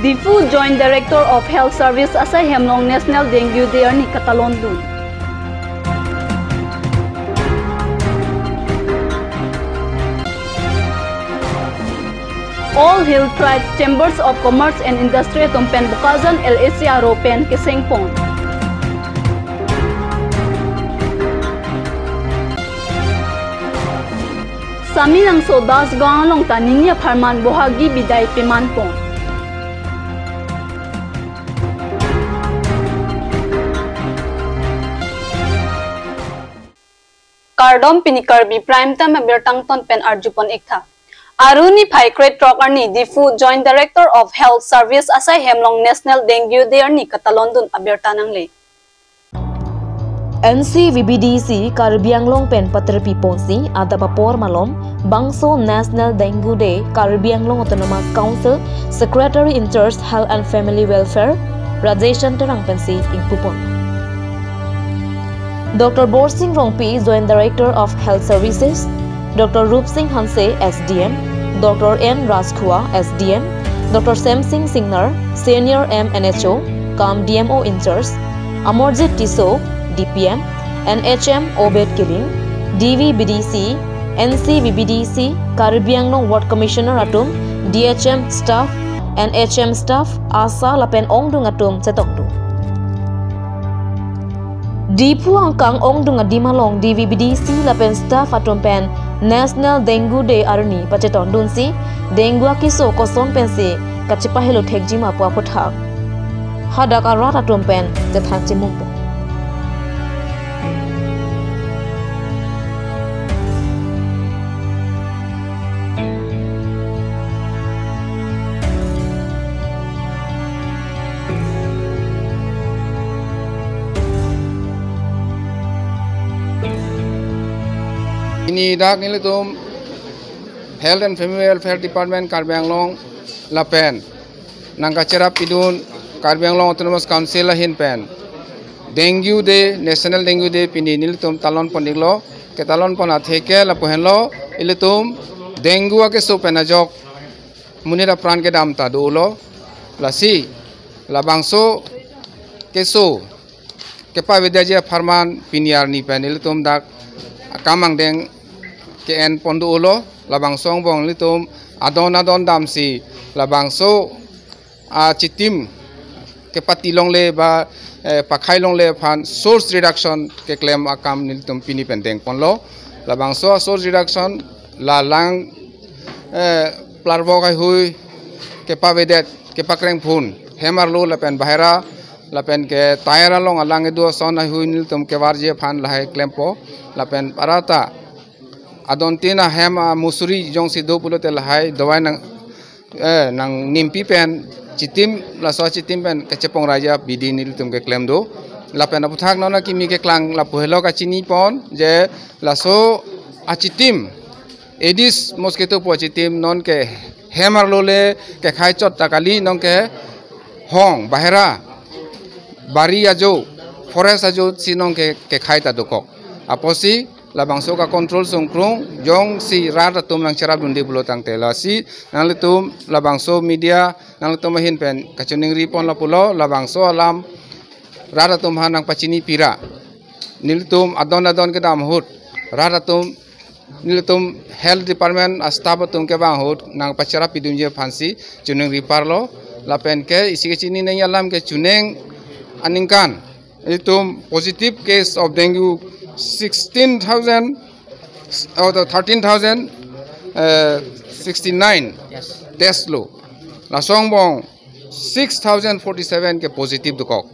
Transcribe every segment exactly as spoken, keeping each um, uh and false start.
Diphu Joint Director of Health Service asai hem along National Dengue Day arni katalondun. All Hill Tribes Chambers of Commerce and Industry atum pen Bokajan L A C aro pen kesengpon. Saminangso Das Gaon along ta ningje apharman Bohagi bidai pemanpon. Kardom, pini Karbi Prime Time abirta angton pen arjupon iktha. Arni phai krethrok arni Diphu Joint Director of Health Service asai hem along National Dengue Day arni katalondun abirta nangle. N C V B D C Karbi Anglong pen paterpi ponsi adap apor malom bangso National Dengue Day Karbi Anglong Autonomous Council Secretary in Charge Health and Family Welfare Rajesh Terang pensi ingpupon. Doctor Borsing Rongpi, Joint Director of Health Services, Doctor Rupsing Hanse, S D M, Doctor N Rajkhua, S D M, Doctor Semsing Singnar, Senior M N H O cum D M O in charge, Amarjit Tisso, D P M, N H M Obed Killing, D V B D C, N C V B D C, Karbi Anglong Ward Commissioner atum, D H M staff, N H M staff, ASHA lapen ongdung atum chetongdun. Diphu angkang ongdung adim along D V B D C lapen staff atum pen National Dengue Day arni pachetongdunsi, dengue akeso koson pensi kachepahelo thekji ma pu aputhak hadak arat atum pen chethan chimungpo. Pini dak nelitum Health and Family Welfare Department Karbi Anglong lapen nangkacherap pidun Karbi Anglong Autonomous Council ahin pen Dengue Day, National Dengue Day pini nelitum talonpon iklo, ketalonpon atheke lapu henlo, ilitum dengue akeso pen ajok monit apran kedam ta dolo, lasi labangso keso kepavedetji apharman pini arni pen ilitum dak akam angdeng ke-enpon dolo, labangso angbong ilitum adon adon damsi labangso achitim kepati longle ba, eh, pakhai longle aphan source reduction keklem akam nelitum pini pen dengponlo. Labangso source reduction la lang, eh, plarvok haihui kepavedet kepakrengphun hem arlo lapen bahera lapen ke tyre along alang kedo ason haihui nelitum kevarji aphan lahai klempo lapen parata adon tin ahem amusuri jongsi do pulote lahai dawai nang, eh, nangnimpi pen chitim, laso chitim pen kachepongrai abidi nelitum keklem do. Lapen aputhak non akimi keklang lapu helo kachinipon je laso achitim Aedes mosquito pu achitim nonke hem arlo le kekhai chot ta kali, nonke hong bahera bari ajo, forest ajo si nonke kekhai ta dokok. Apotsi labangso kacontrol sungkrung jongsi rat atum nangcherapdunde pulo tangte, lasi nanglitum labangso media nanglitum ahin pen kachiningriponlo pulo, labangso alam rat atum aphan nangpachini pira. Nelitum adon adon kedam ahut rat atum, nelitum health department astaff atum kevang ahut nangpacherap pidunji aphansi chiningri parlo. Lapen ke isi kachini nangji alam ke chuneng aningkan itum positive case of dengue sixteen thousand, oh, thirteen thousand, eh, sixty-nine test lo. Laso angbong six thousand forty-seven ke positive dokok.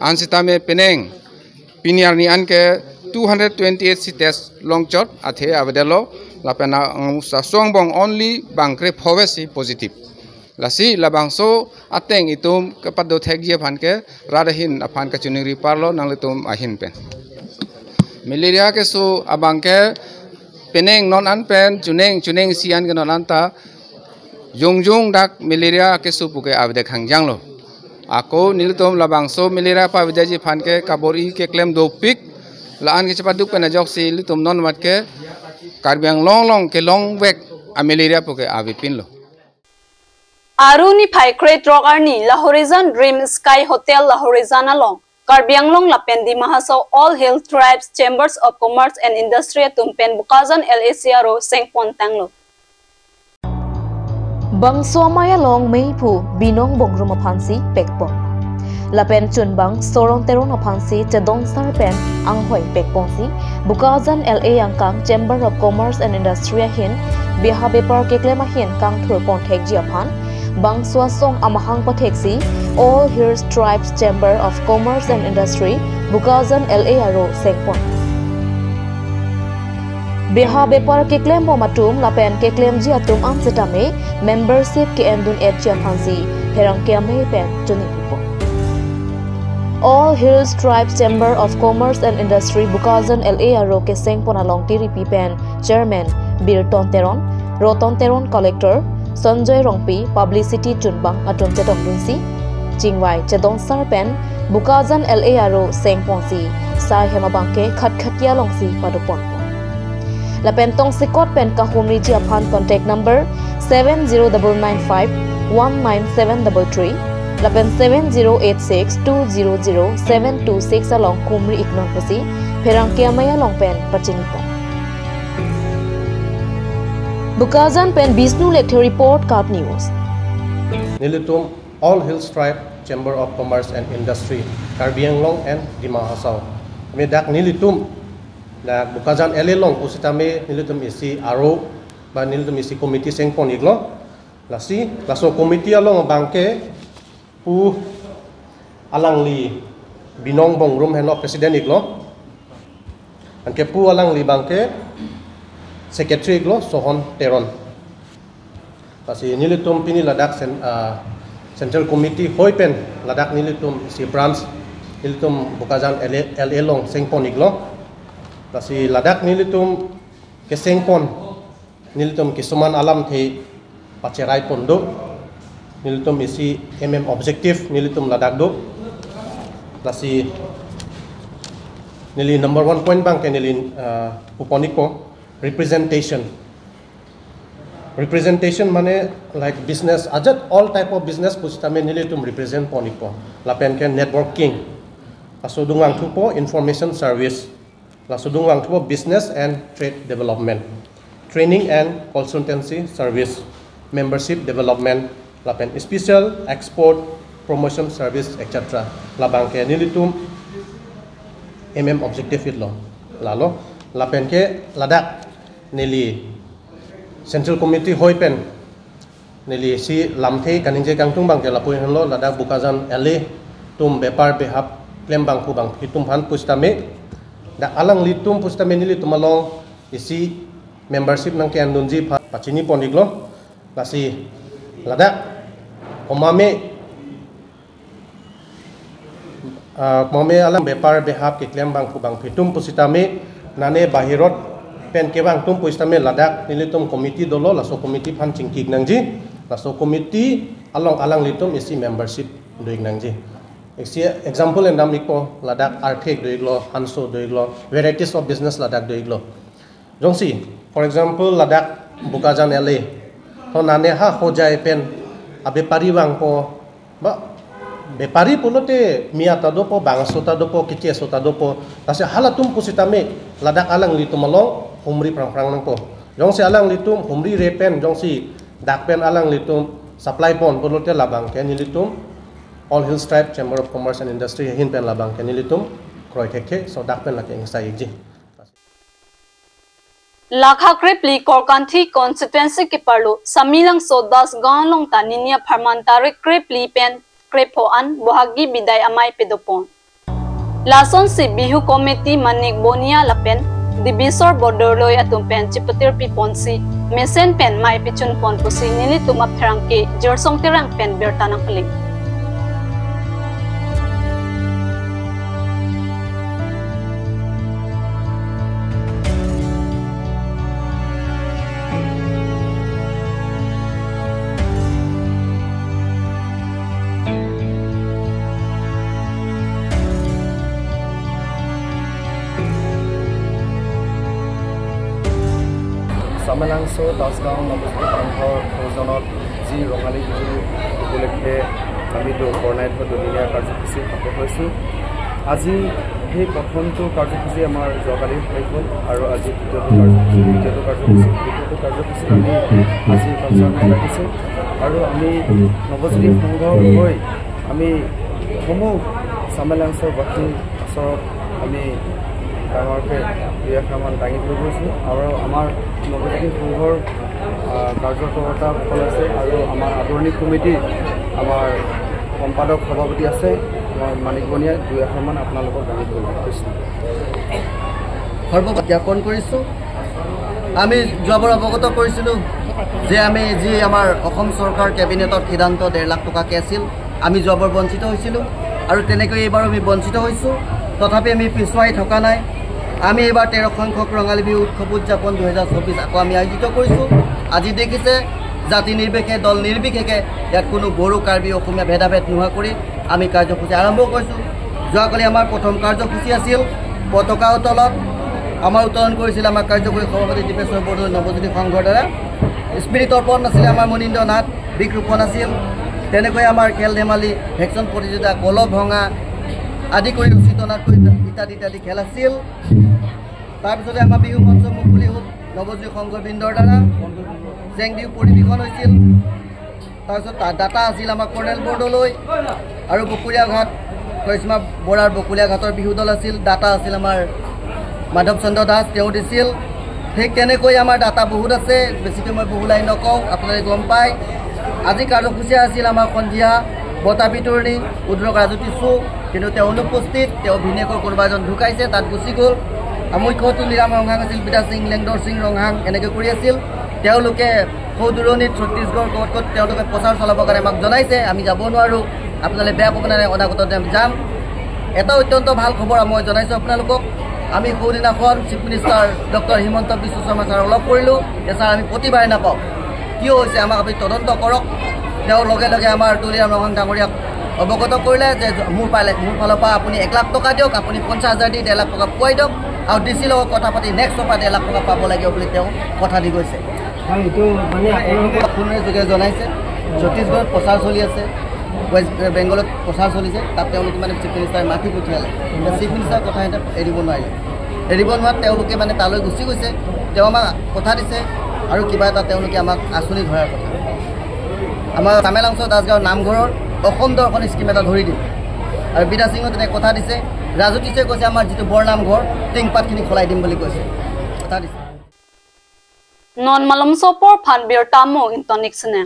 Ansitame penang pini arni an ke two hundred twenty-eight si test longchot athe avedetlo, lapen ang laso angbong only bangkre phove si positive. Lasi labangso ateng itum kepado thekji aphan ke rat ahin aphan kachiningri parlo nanglitum ahin pen. Malaria keso abang ke penang non an pen chuneng chuneng isi an ke non anta jongjong dak malaria keso puke avedek hangjanglo. Ako nelitum labangso malaria pavedetji aphan ke kabor-i keklem dopik, la-an kechepaduk pen ajoksi ilitum non mat ke Karbi Anglong along kelongvek amalaria puke avepinlo. Aru niphai krethrok arni Lahorijan Dream Sky Hotel Lahorijan along Karbi Anglong lapen Dima Hasao All Hill Tribes Chambers of Commerce and Industry atum pen Bokajan L A C aro sengpon tanglo. Bangso amei along meiphu Binong Bongrum aphansi pekpon. Lapen chunbang Soron Teron aphansi chedonsar pen anghoi pekponsi Bokajan L A angkang Chamber of Commerce and Industry ahin beha bepar keklem ahin kangthurpon thekji aphan bangso asong amahang patheksi All Hills Tribes Chamber of Commerce and Industry Bokajan L A aro sengpon. Beha bepar keklembom atum lapen keklemji atum an setame membership ke-endun-etji aphansi pherangke amei pen choningri pon. All Hills Tribes Chamber of Commerce and Industry Bokajan L A aro kesengpon along tiripi pen Chairman Birton Teron, Roton Teron Collector, Sanjoy Rongpi Publicity chunbang atum chetongdunsi chingvai chedonsar pen Bokajan L A aro sengponsi saihem abangke khatkhati alongsi padopon. Lapen tongsekot pen kahumriji aphan contact number seven zero double nine five one nine seven double three lapen seven zero eight six two zero zero seven two six along humri iknon pusi pherangke amei along pen pachinipon. Bokajan pen Bishnu Lekthe report, KAT News. Nelitum All Hills Tribe Chamber of Commerce and Industry, Karbi Anglong and Dima Hasao. Kami dak nelitum, dak Bokajan L A along pusitame nelitum isi aro, ba nelitum isi committee sengpon iklo. Lasi, laso committee along abangke pu alangli Binong Bongrum henlo president iklo. Anke pu alangli abangke secretary iklo Soron Teron. Lasi nelitum pini ladak sen-, ah, Central Committee hoi pen ladak nelitum isi branch nelitum Bokajan L A, L A along sengpon iklo. Lasi ladak nelitum kesengpon nelitum kisuman alamthe pacheraipon do. Nelitum isi M M objective nelitum ladak do. Lasi neli number one point abangke neli, ah, pupon ikpo representation. Representation mane like business, ajat all type of business pusitame nelitum represent pon ikpo. Lapen ke networking. Laso adung vangthupo information service. Laso adung vangthupo business and trade development. Training and consultancy service. Membership development. Lapen special export promotion service, et cetera. Labangke nelitum M M objective iklo. Lalo, lapen ke ladak neli Central Committee hoi pen neli si lamthe kaningje kangtung abangke lapu henlo, ladak Bokajan L A atum bepar behap klem abangphu abangphi atum aphan pusitame, dak alanglitum pusitame nelitum along isi membership nangke-endunji aphan pachinipon iklo. Lasi ladak komatne ah, komatne alang bepar behap keklem abangphu abangphi atum pusitame, nane bahirot pen kevang atum pusitame ladak nelitum committee dolo, laso committee aphan chingki-ik nangji. Laso committee along alanglitum isi membership do-ik nangji. Isi example endam ikpo, ladak arthek do-iklo, hanso do-iklo, varieties of business ladak do-iklo. Jongsi, for example, ladak Bokajan L A. To nane ha Hojai pen abepari vangpo, ba, bepari pulote mia ta dopo, bangso ta dopo, keche aso ta dopo. Lasi halatum pusitame ladak alanglitum along humri prangprang nangpo. Jongsi alanglitum humrire pen, jongsi dak pen alanglitum supply pon pulote labangke nelitum All Hills Tribe Chamber of Commerce and Industry ahin pen labangke nelitum kroi thekthe, so dak pen lake ingsai-ikji. Lakha krephli Korkanthi constituency keparlo Samelangso Das Gaon along ta nini apharman tarik krephli pen krepho an Bohagi Bidai amei padopon. Lasonsi Bihu Committee Manik Bonia lapen Dibisor Bodorloi atum pen chipatir piponsi mesen pen mei pachunpon pusi nelitum apherangke Jirsong Terang pen birta nangpaling. চামেলাংচ' দাসগাঁও নৱজ্যোতি সংঘৰ সৌজন্যত যি ৰঙালী বিহু উপলক্ষে আমি দ-, বৰ্ণাঢ্য দুদিনীয়া কাৰ্যসূচী সমাপ্ত কৰিছোঁ। আজি সেই প্ৰথমটো কাৰ্যসূচী আমাৰ যোৱাকালি শেষ হ'ল আৰু আজি দ্বিতীয়টো কাৰ্যসূচী, তৃতীয়টো কাৰ্যসূচী, চতুৰ্থটো কাৰ্যসূচীত আমি আজি কালচাৰ নাইট ৰাখিছোঁ আৰু আমি নৱজ্যোতি সংঘৰ হৈ আমি সমূহ চামেলাংচৰবাসীৰ ওচৰত আমি ডাঙৰকৈ দুই এষাৰমান দাঙি ধৰিব গৈছোঁ আৰু আমাৰ নৱজ্যোতি সংঘৰ, আহ, কাৰ্যকৰ্তাসকল আছে আৰু আমাৰ আদৰণি কমিটিৰ আমাৰ সম্পাদক সভাপতি আছে, আমাৰ মানিক বনিয়া, দুই এষাৰমান আপোনালোকক দাঙি ধৰিব গৈছোঁ। সৰ্বজ্ঞাপন কৰিছোঁ। আমি যোৱাবাৰ অৱগত কৰিছিলোঁ যে আমি যি আমাৰ অসম চৰকাৰ কেবিনেটত সিদ্ধান্ত ডেৰ লাখ টকাকৈ আছিল, আমি যোৱাবাৰ বঞ্চিত হৈছিলোঁ আৰু তেনেকৈ এইবাৰ আমি বঞ্চিত হৈছোঁ। তথাপি আমি পিছুৱাই থকা নাই। আমি এইবাৰ তেৰ সংখ্যক ৰঙালী বিহু উৎসৱ উদযাপন দুহেজাৰ চৌবিছ আকৌ আমি আয়োজিত কৰিছোঁ। আজি দেখিছে, জাতি নিৰ্বিশেষে, দল নিৰ্বিশেষে ইয়াত কোনো বড়ো, কাৰ্বি, অসমীয়া ভেদাভেদ নোহোৱা কৰি আমি কাৰ্যসূচী আৰম্ভ কৰিছোঁ। যোৱাকালি আমাৰ প্ৰথম কাৰ্যসূচী আছিল পতাকা উত্তোলন। আমাৰ উত্তোলন কৰিছিল আমাৰ কাৰ্যকৰী সভাপতি দীপেশ্বৰ বৰদলৈ নৱজ্যোতি সংঘৰ দ্বাৰা। স্মৃতি তৰ্পণ আছিলে আমাৰ মুনীন্দ্ৰ নাথ, বিক ৰোপণ আছিল। তেনেকৈ আমাৰ খেল ধেমালি, ভেকচন প্ৰতিযোগিতা, কলহ ভঙা আদি কৰি ৰছী টনাতকৈ ইত্যাদি ইত্যাদি খেল আছিল। তাৰপিছতে আমাৰ বিহু মঞ্চ মুকলি হ'ল নৱজ্যোতি সংঘবৃন্দৰ দ্বাৰা। জেং বিহু পৰিৱেশন হৈছিল। তাৰপিছত তা-, দাতা আছিল আমাৰ কৰ্ণেল বৰদলৈ আৰু বকুলীয়া ঘাট, কৰিশ্মা বৰাৰ বকুলীয়া ঘাটৰ বিহু দল আছিল। দাতা আছিল আমাৰ মাধৱ চন্দ্ৰ দাস, তেওঁ দিছিল। ঠিক তেনেকৈ আমাৰ দাতা বহুত আছে, বেছিকৈ মই বহুলাই নকওঁ, আপোনালোকে গম পায়। আজি কাৰ্যসূচী আছিল আমাৰ সন্ধিয়া বঁটা বিতৰণি, উদ্ৰক ৰাজুতি চু, কিন্তু তেওঁ অনুপস্থিত, তেওঁ ভিনিয়েকৰ কোনোবা এজন ঢুকাইছে, তাত গুচি গ'ল। আৰু মুখ্য তুলিৰাম ৰংহাং আছিল, বিদ্যা সিং, লেংডৰ সিং ৰংহাং এনেকৈ কৰি আছিল। তেওঁলোকে সৌ দূৰণিত ছত্তীশগড় ক'ত ক'ত তেওঁলোকে প্ৰচাৰ চলাবৰ কাৰণে আমাক জনাইছে, আমি যাব নোৱাৰোঁ, আপোনালোকে বেয়া পাব নালাগে, অনাগত দিনত যাম। এটা অত্যন্ত ভাল খবৰ মই জনাইছোঁ আপোনালোকক। আমি সৌদিনাখন চিফ মিনিষ্টাৰ ডক্টৰ হিমন্ত বিশ্ব শৰ্মা ছাৰক লগ কৰিলোঁ যে ছাৰ, আমি প্ৰতিবাৰে নাপাওঁ, কিয় হৈছে আমাক আপুনি তদন্ত কৰক। তেওঁৰ লগে লগে আমাৰ তুলিৰাম ৰংহাং ডাঙৰীয়াক অৱগত কৰিলে যে মোৰ ফালে, মোৰ ফালৰ পৰা আপুনি এক লাখ টকা দিয়ক, আপুনি পঞ্চাছ হাজাৰ দি ডেৰ লাখ টকা পুৱাই দিয়ক আৰু ডি চিৰ লগত কথা পাতি নেক্সটৰ পৰা ডেৰ লাখ টকা পাব লাগিব বুলি তেওঁ কথা দি গৈছে। হয়, এইটো মানে আপোনালোকে ফোনৰ যোগে জনাইছে, ছত্তীশগড়ত প্ৰচাৰ চলি আছে, ৱেষ্ট বেংগলত প্ৰচাৰ চলিছে, তাত তেওঁলোকে মানে চিফ মিনিষ্টাৰে মাতি পঠিয়ালে। এতিয়া চিফ মিনিষ্টাৰৰ কথা সিহঁতে এৰিব নোৱাৰিলে, এৰিব নোৱাৰাত তেওঁলোকে মানে তালৈ গুচি গৈছে। তেওঁ আমাক কথা দিছে আৰু কিবা এটা তেওঁলোকে আমাক আঁচনি ধৰাৰ কথা। আমাৰ চামেলাংচ' দাসগাঁৱৰ নামঘৰৰ অসম দৰ্শন স্কিম এটা ধৰি দিম আৰু বিদ্যা সিঙে তেনে কথা দিছে। ৰাজু টিছে কৈছে আমাৰ যিটো বৰ নামঘৰ টিংপাতখিনি সলাই দিম বুলি কৈছে, কথা দিছে। Non malomso apor aphan birta mo intonik sene.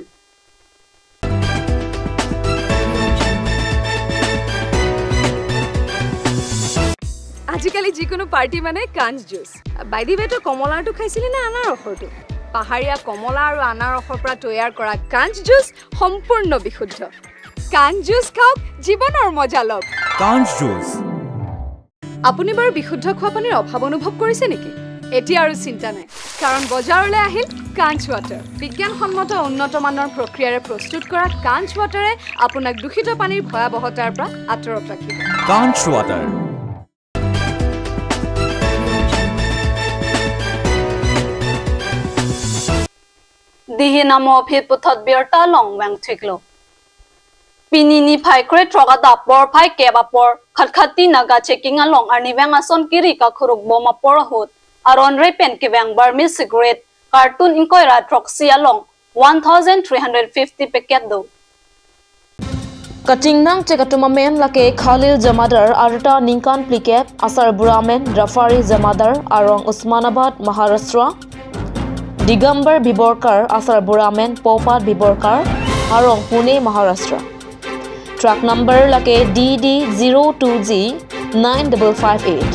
আজিকালি যিকোনো পাৰ্টি মানে কাঞ্চ জুচ। বাই দি ৱে, তই কমলাৰটো খাইছিলি নে আনাৰসৰটো? পাহাৰীয়া কমলা আৰু আনাৰসৰ পৰা তৈয়াৰ কৰা কাঞ্চ জুচ সম্পূৰ্ণ বিশুদ্ধ। কাঞ্চ জুচ খাওক, জীৱনৰ মজা লওক। কাঞ্চ জুচ। আপুনি বাৰু বিশুদ্ধ খোৱা পানীৰ অভাৱ অনুভৱ কৰিছে নেকি? এতিয়া আৰু চিন্তা নাই, কাৰণ বজাৰলৈ আহিল কাঞ্চ ৱাটাৰ। বিজ্ঞানসন্মত উন্নত মানৰ প্ৰক্ৰিয়াৰে প্ৰস্তুত কৰা কাঞ্চ ৱাটাৰে আপোনাক দূষিত পানীৰ ভয়াৱহতাৰ পৰা আঁতৰত ৰাখিব। কাঞ্চ water. Dihi namo aphi puthot birta along vangthiklo. Pini niphai krethrok adap porphai kep apor Khatkhati Naga checking along arnivang ason kiri kakhuruk bom apor ahut aron re pen kevang Burmese cigarette carton ingkoi ra throksi along one thousand three hundred fifty packet do. Kachingnang chek atum amen lake Khalil Jamadar, arta ningkan phlikep, asarbura amen Rafari Jamadar, arong Osmanabad, Maharashtra. Digambar Biborkar, asarbura amen Popat Biborkar, arong Pune, Maharashtra. Truck number lake D D zero two G nine double five eight.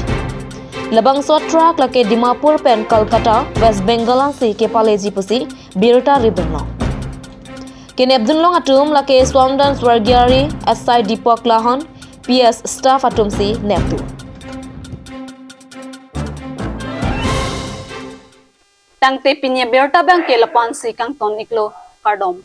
Labangso truck lake Dimapur pen Kolkata, West Bengal ansi kepaleji pusi birta ribdunlong. Kenepdunlong atum lake Swamdan Swargiari, S I Deepak Lahan, P S staff atum si nepdun. Tangte pini abirta abangke lapu-an si kangton iklo, kardom.